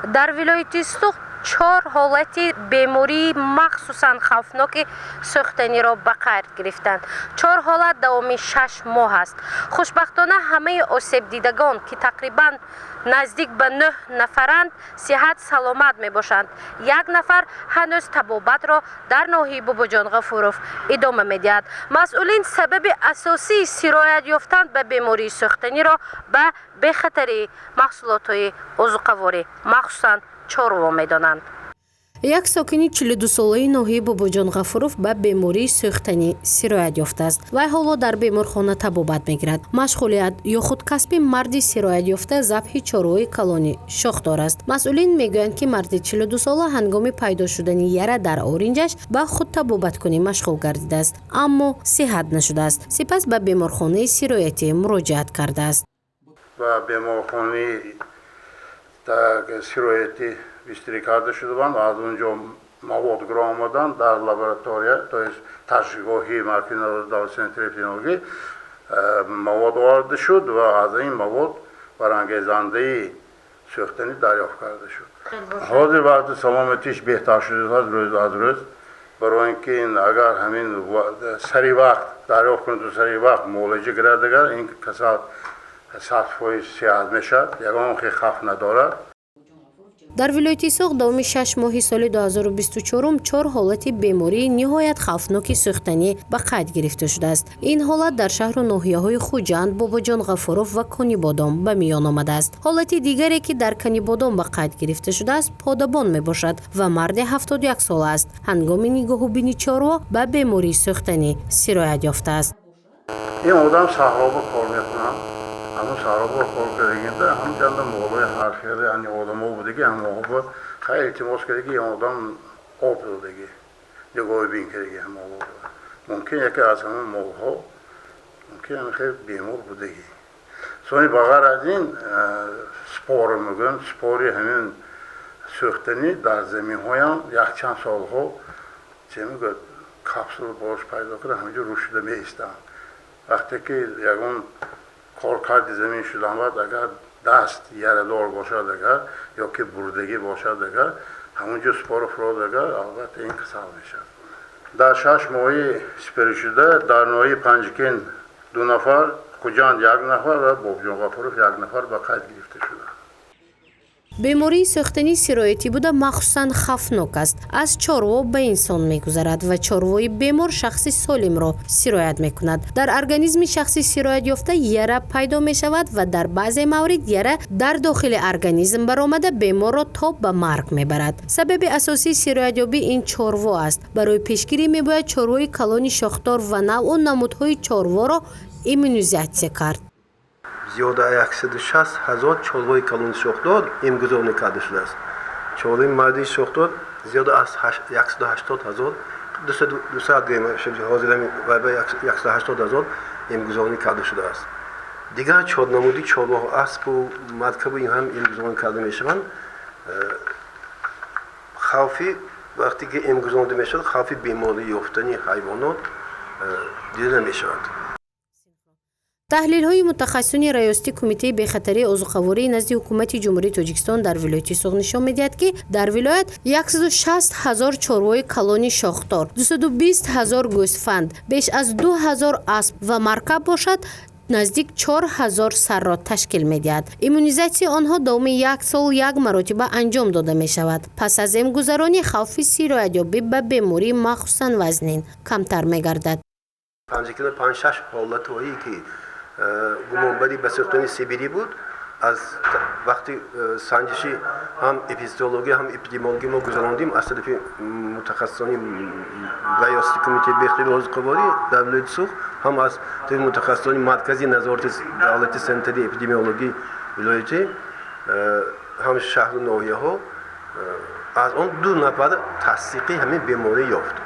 Дар вилояти Суғд чор ҳолати бемории махсусан хавфноки сӯхтаниро ба қайд гирифтанд. Чор ҳолат давоми 6 моҳ аст. Хушбахтона, ҳамаи осебдидагон, ки тақрибан наздик ба нӯҳ нафаранд, сиҳат саломат мебошанд. Як нафар ҳанӯз табобатро дар ноҳияи Бобоҷон Ғафуров идома медиҳад. Масъулин сабаби асосии сироят ёфтан ба бемории сӯхтаниро ба бехатарии маҳсулотҳои озуқаворӣ, махсусан чорво, медонанд. Як сокини 42-солаи ноҳияи Бобоҷон Ғафуров ба бемории сӯхтанӣ сироят ёфтааст. Вай ҳоло дар беморхона табобат мегирад. Машғулият ё худ касби марди сироятёфта забҳи чорвои калони шохдор аст. Масъулин мегӯянд, ки марди 42-сола ҳангоми пайдо шудани яра дар оринҷаш ба худтабобаткунӣ машғул гардидааст, аммо сиҳат нашудааст. Сипас ба беморхонаи сироятӣ муроҷиат кардааст. Ба беморхонаи сироятӣ бистарӣ карда шуда буданд. Аз он ҷо мавод гиро омаданд, дар лаборатория, то есть ташхисгоҳи маркази центри эпидемиологӣ мавод оварда шуд ва аз ин мавод барангезандаи сӯхтанӣ дарёфт карда шуд. Ҳозир вақти саломатиш беҳтар шудааст рӯз аз рӯз, барои ин ки агар ҳамин сари вақт дарёфт кунад, сари вақт муолиҷа гирад, агар ин касал 100% сиҳат мешавад, ягон хел хавф надорад. Дар вилояти Суғд давоми 6 моҳи соли 2024 чор ҳолати бемории ниҳоят хавфноки сӯхтанӣ ба қайд гирифта шудааст. Ин ҳолат дар шаҳру ноҳияҳои Хуҷанд, Бобоҷон Ғафуров ва Конибодом ба миён омадааст. Ҳолати дигаре, ки дар Канибодом ба қайд гирифта шудааст, подабон мебошад ва марде 71 сола аст. Ҳангоми нигоҳубини чорво ба бемории сӯхтанӣ сироят ёфтааст. Ин одам саҳроба кор мекунад. Ҳамун саҳробо кор кардагида, ҳамчанда молои ҳархеле ани одамо будаги, ҳамоҳо хайр илтимос кардаги, ин одам об додаги, нигоҳубин кардаги моло. Мумкин, яке аз ҳамон молҳо мумкин хел бемор будаги. Сони ба ғайр аз ин, спора мегӯям, спори ҳамин сӯхтанӣ дар заминҳоям якчанд солҳо, че мегӯяд, капсула бош пайдо карда, ҳаминҷо рӯшида меистанд. Вақте ки ягон коркарди замин шудан баъд, агар даст ярадор бошад, агар ё ки бурдагӣ бошад, агар ҳамонҷо спора фурод, агар албатта ин касал мешавад. Дар 6 моҳи сипаришуда дар ноҳияи Панҷакент ду нафар, Хуҷанд як нафар ва Бобоҷон Ғафуров як нафар ба қайд гирифта шуданд. Бемории сӯхтанӣ сироятӣ буда, махсусан хавфнок аст. Аз чорво ба инсон мегузарад ва чорвои бемор шахси солимро сироят мекунад. Дар организми шахси сироятёфта яра пайдо мешавад ва дар баъзе маврид яра дар дохили организм баромада, беморро то ба марг мебарад. Сабаби асосии сироятёбӣ ин чорво аст. Барои пешгирӣ мебояд чорвои калони шохдор ва навъу намудҳои чорворо иммунизатсия кард. Зиёда 160 000 чорвои калони шохдор эмгузорӣ карда шудааст. Чорвои марди шохдор зиёда аз 180 000, дусад ҳозир 180 000 эмгузорӣ карда шудааст. Дигар чорнамуди чорвоҳо, аспу маркабу ин ҳам эмгузорӣ карда мешаванд. Хавфи вақте ки эмгузонида мешавад, хавфи беморӣ ёфтани ҳайвонот дида намешавад. Таҳлилҳои мутахассисони раёсати Кумитаи бехатарии озуқавории назди Ҳукумати Ҷумҳурии Тоҷикистон дар вилояти Суғд нишон медиҳад, ки дар вилоят 160 ҳазор чорвои калони шохдор, 220 ҳазор гӯсфанд, беш аз 2 ҳазор асп ва маркаб бошад, наздик 4 ҳазор сарро ташкил медиҳад. Иммунизатсияи онҳо давоми як сол як маротиба анҷом дода мешавад. Пас аз эмгузаронӣ хавфи сироятёбӣ ба бемории махсусан вазнин камтар мегардад. Панҷакина панҷ-шаш ҳолатҳое, ки гумонбарӣ ба сӯхтани сибирӣ буд, аз вақти санҷиши ҳам эпизоотология, ҳам эпидемиология мо гузарондим аз тарафи мутахассисони раёсати Кумитаи бехатарии озуқаворӣ дар вилояти Суғд, ҳам аз тарафи мутахассисони Маркази назорати давлати санитарии эпидемиологии вилоятӣ, ҳам шаҳру ноҳияҳо, аз он ду нафар тасдиқи ҳамин беморӣ ёфт.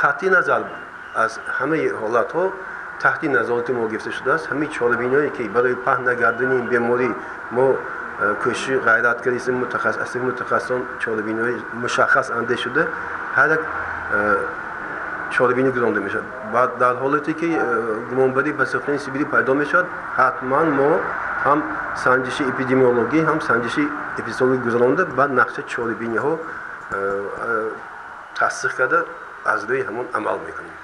Қатъи назар аз ҳамаи ҳолатҳо таҳти назорати мо гирифта шудааст. Ҳамаи чорабиниҳое, ки барои паҳн нагардани ин беморӣ мо кӯшиши ғайрат кардем, аз мутахассисон чорабиниҳои мушаххас андеш шуда, ҳар як чорабинӣ гузаронда мешавад. Ва дар ҳолате ки гумонбарӣ ба сӯхтани сибирӣ пайдо мешавад, ҳатман мо ҳам Санҷиши эпидемиологӣ, ҳам санҷиши эпизоотологӣ гузаронда, баъд нақша чорабиниҳо тасдиқ карда, аз рӯи ҳамон амал мекунем.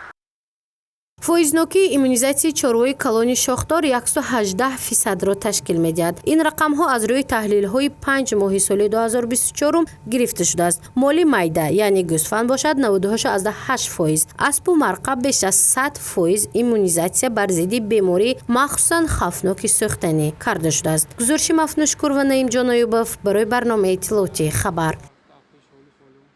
Фоизнокии иммунизатсияи чорвои калони шохдор 118%-ро ташкил медиҳад. Ин рақамҳо аз рӯи таҳлилҳои 5 моҳи соли 2024 гирифта шудааст. Моли майда, яъне гӯсфанд бошад, 98,8%, аспу марқа беш аз 100% иммунизатсия бар зидди бемории махсусан хавфноки сӯхтанӣ карда шудааст. Гузориши Мафнушкур ва Наимҷон Аюбов барои барномаи иттилоотии «Хабар».